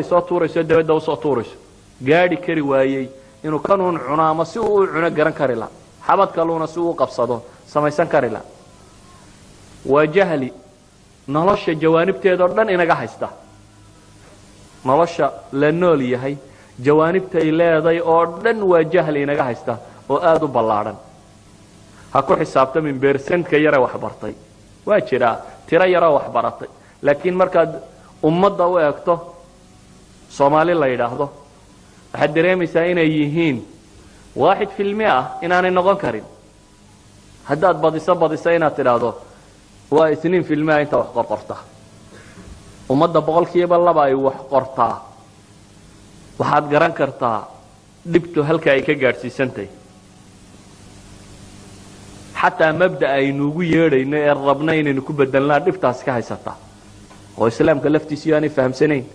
Soo tuurayso, dabadda usoo tuurayso, gaadhi kari waayey inuu kanuun cuno ama si uu u cuno garan kari la, xabad kaluuna si uu u qabsado samaysan kari la. Waa jahli nolosha jawaanibteedoo dhan inaga haysta. Nolosha la nool yahay jawaanibtay leeday oo dhan waa jahli inaga haysta oo aada u ballaadhan. Ha ku xisaabtamin percent-ka yare waxbartay, waa jiraa tiro yaroo waxbaratay, laakiin markaad ummadda u eegto Soomaali la yidhaahdo, waxaad dareemaysaa inay yihiin 1% inaanay noqon karin. Haddaad badiso badiso, inaad tidhaahdo waa 2% inta wax qorqorta. Ummadda 2% ay wax qortaa, waxaad garan kartaa dhibtu halka ay ka gaadhsiisantahy. Xataa mabda aynuugu yeedhayno ee rabna inaynu ku bedelnaa dhibtaasi ka haysataa, oo Islaamka laftiisiyo aanay fahamsanayn.